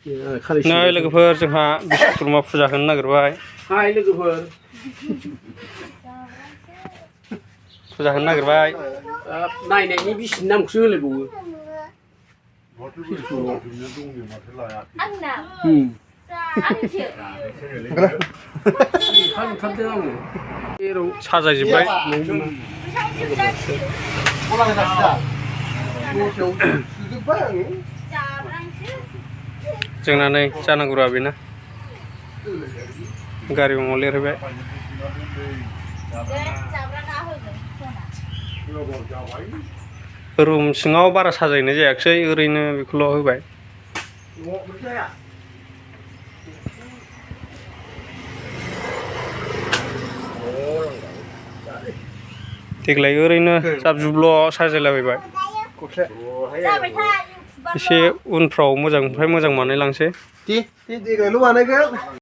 नै लोगोफोर जोंहा बिश्वकर्मा फुजा होनो नागिरबाय। हाय लोगोफोर फुजा होनो नागिरबाय। नायनायनि बिसिनि नामखौसो होलायबावो। साजायजोब्बाय। जोंना नै जानांगौरा बेनो गारि मुङाव लिरहैबाय। रुम सिङाव बारा साजायनाय जायाखिसै ओरैनो बेखौल' होबाय। देग्लाय ओरैनो जाब जुबल' साजायलाबायबाय। एसे उनफ्राव मोजांनिफ्राय मोजां बानायलांसै। देग्लायल' बानायगोन।